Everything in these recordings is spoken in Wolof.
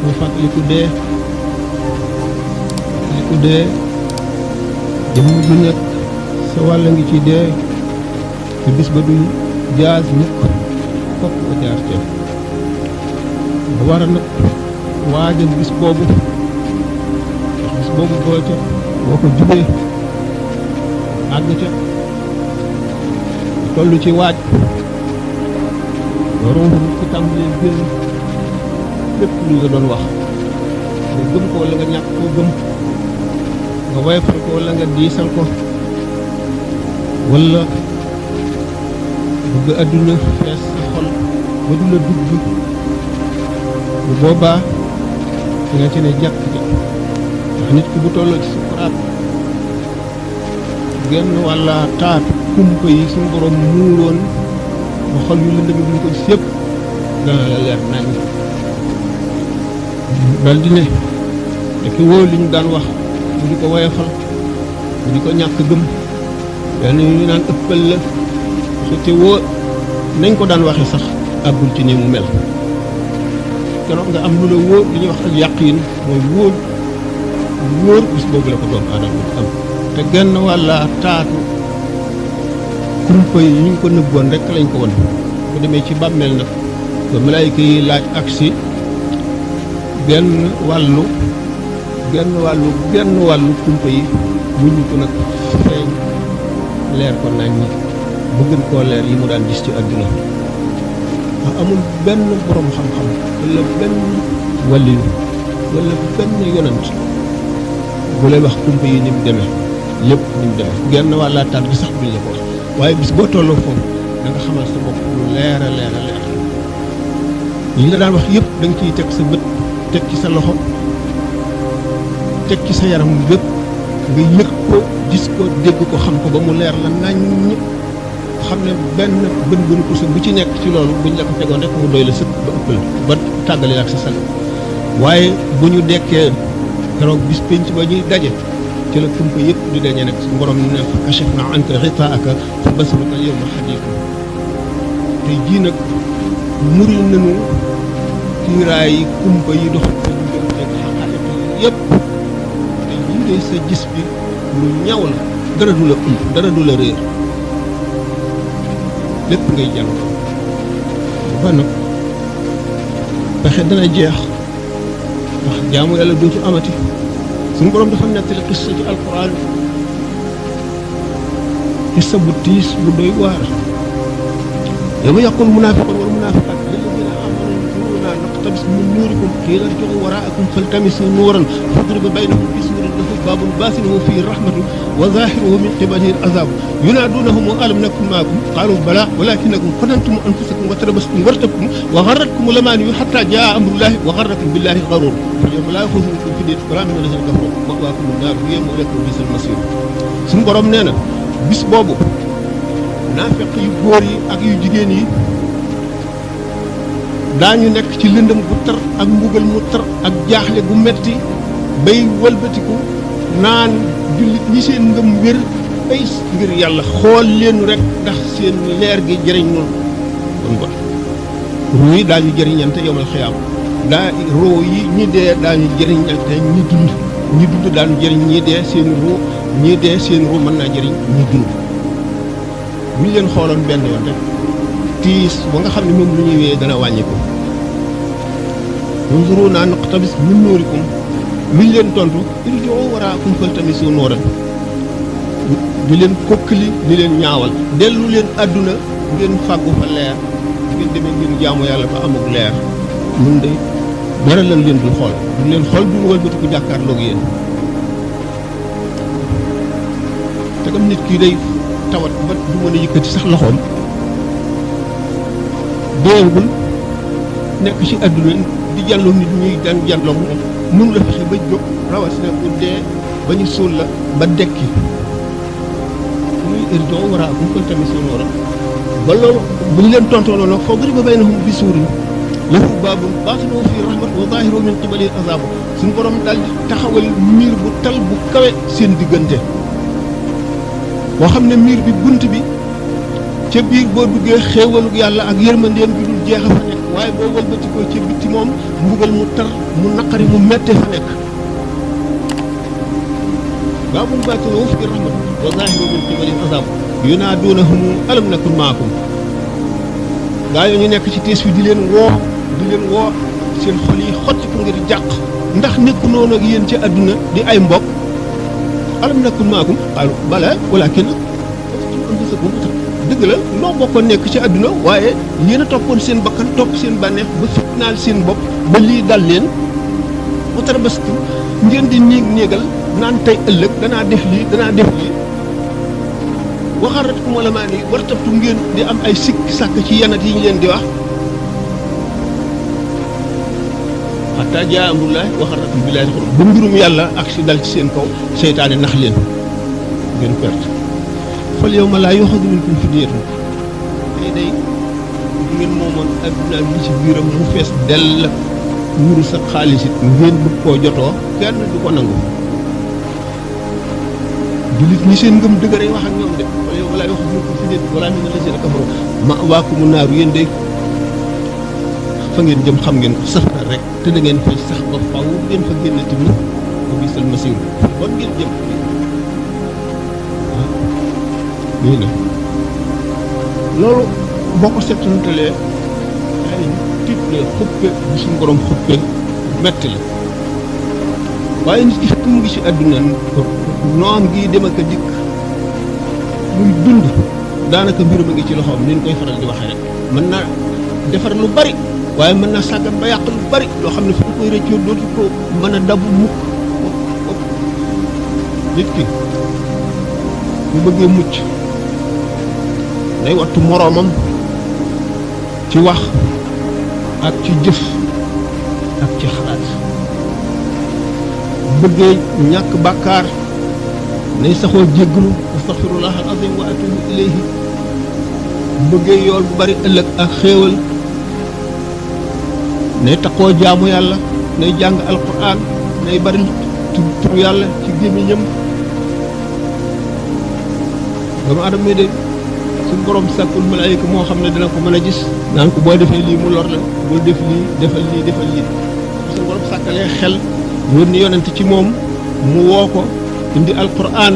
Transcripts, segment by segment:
muy fàttaliku dee jëmm ju nekk sa wàll ngi ci dee te bis ba du jaas mukk fokk nga jaar ca ba war a nag waajal bis boobu boo ca boo ko jubee àgg ca toll ci waaj waroon ci tàmbalee génn lépp lu nga doon wax nga gëm ko wala nga ñàkk koo gëm nga woyofal ko wala nga diisal ko wala bëgg àdduna fees sa xol ba du la dugg bu boobaa da nga ci ne jàkk ja ndax nit ki bu tolloo ci sukuraat genn wala taatu kumpa yi suñu borom muuroon ba xol yu lëndëm yi duñ ko gis yëpp dana la leer nañ dal di ne te ki wóor li ñu daan wax mu di ko woyofal mu di ko ñàkk gëm benn ñu naan ëppal la su te wóor nañ ko daan waxe sax àggul ci ni mu mel keroog nga am lu la wóor li ñuy wax ak yàqiin mooy wóor bis boobu la ko doomu aadama am te genn walla taatu kumpa yi ñu ko nëbboon rek lañ ko won bu demee ci bàmmeel nag ba malaayika yi laaj aksi genn wàllu kumpa yi muñu ko nag feeñ leer ko nañ ñi bu gën koo leer yi mu daan gis ci àdduna ndax amul benn borom xam-xam wala benn waliyu wala benn yonant bu lay wax kumpa yi ni mu demee lépp ni mu demee genn wàlla taat gi sax duñ la ko wax waaye bis boo tolloo foofu da nga xamal sa bopp lu leer a leer yi la daan wax yëpp da nga ciy teg sa bët teg ci sa loxo teg ci sa yaram bépp nga yëg ko gis ko dégg ko xam ko ba mu leer la nañ xam ne benn bën ko sa bu ci nekk ci loolu buñ la ko tegoon rek mu doy la sëkk ba ëppal ba tàggale ak sa sal waaye bu ñu dekkee keroog bis pénc ba ñuy daje ci la kumpa yëpp di daje nag su borom ne fa kashafna anka ghitaa'aka fa basaruka al-yawma hadiid tey jii nag muri nañu kiiraay yi kumpa yi dox sa diggante ak xaqaayiq yëpp tey jii de sa gis bi lu ñaw la dara du la dara du la réer lépp ngay jàng ba nag pexe dana jeex ndax jaamu yàlla dootu amati suñu borom dafa nettali xissa ci alquran xissa bu tiis bu doy waar yawma yaqul munaafiqun wal munaafiqaat lilladina amanu unzuruna naqtabis min nuurikum qiila irji'u waraakum faltamisu nuuran fadriba baynahum bisuurin lahu baabun baatinuhu fiihi rahmatu wa zaahiruhu min qibalihi al-azaab yunaaduunahum alam nakun ma'akum qaaluu balaa walaakinnakum fatantum anfusakum wa tarabastum wartabtum wa gharratkum al-amaaniyyu hattaa jaa'a amrullaahi wa gharrakum billaahi al-gharuur al-yawma laa ya'khudhukum fidyatun wa laa min allaziina kafaruu ma'waakum an-naar wa ilaykum bi'sal masiir suñu borom nee na bis boobu naafeq yu góor yi ak yu jigéen yi daañu nekk ci lëndëm gu tar ak mbugal mu tar ak jaaxle gu metti bay wëlbatiku naan jullit ñi seen ngëm wér ay ngir yàlla xool leen rek ndax seen leer gi jëriñ noonu kon ba ruu yi daañu jëriñante yawmal xiyaam ruu yi ñi dee daañu jëriñante ñi dund daañu jëriñ ñi dee seen ruu ñi dee seen ruu mën naa jëriñ ñi dund bu ñu leen xooloon benn yoon rek tiis ba nga xam ne moom lu ñuy wéyee dana wàññi ko unzurunaa naqtabis min nuurikum lu ñu leen tontu irji'uu waraakum faltamisuu nuuran di leen kokkali di leen ñaawal dellu leen àdduna ngeen fàggu fa leer ngeen demee ngeen jaamu yàlla ba amul leer mun de dara lan leen dul xool duñ leen xool duñ wëlbatiku jàkkaarloog yéen te comme nit kii day tawat ba du mën a yëkkati sax loxoom deewul nekk ci àdduna di jàlloo nit ñuy daan jàlloo moom mënu la fexe ba jóg rawatina bu dee ba ñu suul la ba dekki muy irji'uu waraakum faltamisuu nuuran ba loolu bu ñu leen tontoo noonu fadriba baynahum bisuurin lahu baabun baatinuhu fiihi rahmatu wa zaahiruhu min qibalihi al-azaab suñu borom daal di taxawal miir bu tal bu kawe seen diggante boo xam ne miir bi bunt bi ca biir boo duggee xéewalu yàlla ak yërmandeem bi dul jeex a fa nekk waaye boo wëlbatikoo ci bitti moom mbugal mu tar mu naqari mu mette fa nekk baabun baatinuhu fiihi rahmatu wa zaahiruhu min qibalihi azaab yunaaduunahum alam nakun maakum gaa yoo ñu nekk ci tiis wi di leen woo seen xol yi xotti ko ngir jàq ndax nekku noonu ak yéen ci àdduna di ay mbokk alam nakun maakum qaalu balaa walaakin anfusakum dëgg la noo bokkoon nekk ci àdduna waaye yéen a toppoon seen bakkan topp seen bànneex ba fitnaal seen bopp ba lii dal leen bu tarabastu ngeen di néegal naan tey ëllëg danaa def lii waxarat ku ma la maa ni war tabtu ngeen di am ay sikk sàkk ci yanat yi ñu leen di wax xataa jaa amrullaahi waxaratum billaahi xurur ba mbirum yàlla ak si dal ci seen kaw seytaane nax leen ngeen perte fal yawma laa yu'xazu minkum fidyatun tey day bu ngeen moomoon adduna bi ci biiram mu fees dell wurus ak xaalis it ngeen bëgg koo jotoo kenn du ko nangu jullit ñi seen ngëm dëgëre wax ak ñoom de fal yawma laa yu'xazu minkum fidyatun wa laa mina llaziina kafaru ma'waakumu naaru yéen day fa ngeen jëm xam ngeen ko safara rek te da ngeen fay sax ba faw ngeen fa génn tamit ba bisal masiir bon ngeen jëm nii la loolu boo ko settantalee ay tiit la xuppe bu suñu borom xuppe metti la waaye nit ki fekk mu ngi ci àdduna noom gi dem ak a dikk muy dund daanaka mbirum a ngi ci loxoom ni ñu koy faral di waxee rek mën na defar lu bari waaye mën na sàggan ba yàq lu bari loo xam ne fu mu koy rëccoo dootu ko mën a dabu mukk nit ki bu bëggee mucc day wattu moroomam ci wax ak ci jëf ak ci xalaat bëggee ñàkk bàkkaar nay saxoo jégglu astaghfirullah al azim wa atubu ilayhi bëggee yool bu bari ëllëg ak xéewal nay taxoo jaamu yàlla nay jàng alquran nay bari turu yàlla ci gémmiñam doomu aadama de suñu borom sàkkul malaayika moo xam ne dina ko mën a gis naan ko boo defee lii mu lor la bul def lii defal lii suñu borom sàkkalee xel yónni yonent ci moom mu woo ko indi alquran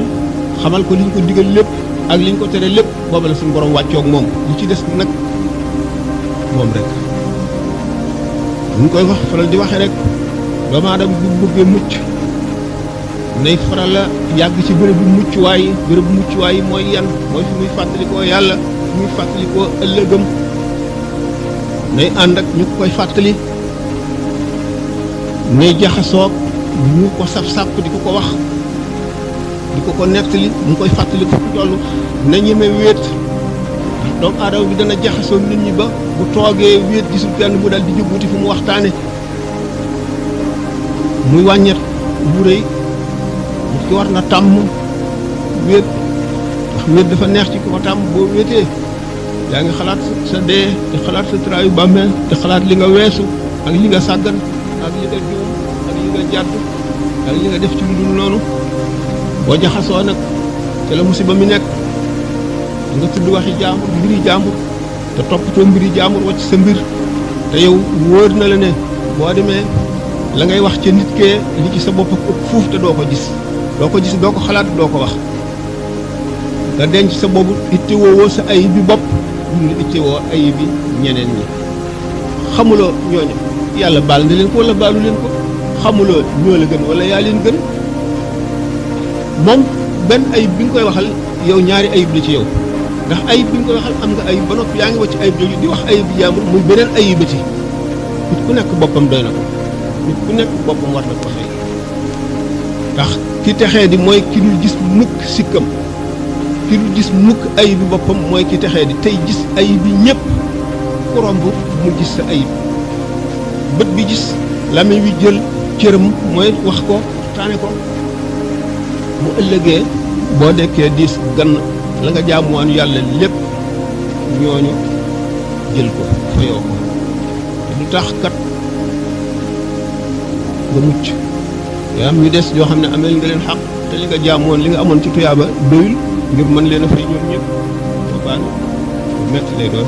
xamal ko liñ ko digal lépp ak liñ ko tere lépp booba la suñu borom wàccoog moom li ci des nag moom rek ñu koy wax faral di waxee rek doomu aadama bu bëggee mucc nay faral la yàgg ci bérébu muccuwaay yi bérébu muccuwaay yi mooy yan mooy fi muy fàttalikoo yàlla fi muy fàttalikoo ëllëgëm nay ànd ak ñu koy fàttali nay jaxasoog ñu ko saf-sàpp di ko wax di ko nettali mu koy fàttali ko toll na ñeme wéet doomu aadama bi dana jaxasoo nit ñi ba bu toogee wéet gisul kenn bu dal di jóg wuti fu mu waxtaane muy wàññet bu rëy nit ki war na tàmm wéet ndax wéet dafa neex ci ko tàmm boo wéetee yaa ngi xalaat sa dee te xalaat sa traayu bàmmeel te xalaat li nga weesu ak li nga sàggan ak li nga juum ak li nga jàdd ak li nga def ci lu dul noonu boo jaxasoo nag te la musiba mi nekk nga tudd waxi jaambur mbiri jaambur te toppatoo mbiri jaambur wacc sa mbir te yow wóor na la ne boo demee la ngay wax ca nit kee li ci sa bopp ak ëpp fuuf te doo ko gis doo ko xalaat doo ko wax nga denc sa boobu ittewoo sa ayib bi bopp ñu la ittewoo ayib bi ñeneen ñi xamuloo ñooñu yàlla baal na leen ko wala baalu leen ko xamuloo ñoo la gën wala yaa leen gën moom benn ayib bi nga koy waxal yow ñaari ayib la ci yow ndax ayib bi nga koy waxal am nga ayib ba noppi yaa ngi wacc ayib jooju di wax ayib bi jaambur muy beneen ayibati nit ku nekk boppam doy na ko nit ku nekk boppam war na ko xëy ndax ki texee di mooy ki dul gis mukk sikkam ki dul gis mukk ayib bi boppam mooy ki texee di tey gis ayib bi ñëpp ku romb mu gis sa ayib bët bi gis làmmiñ wi jël cëram mooy wax ko taane ko mu ëllëgee boo dekkee diis gann la nga jaamuwaan yàlla lépp ñooñu jël ko fayoo ko te du tax kat nga mucc yaa am ñu des yoo xam ne ameel nga leen xaq te li nga jaamoon li nga amoon ci tuyaaba doyul ngir mën leen a fay ñoom ñëpp ba baan metti lay doon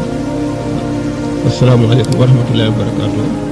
asalaamaaleykum wa rahmatullahi wa barakaatu.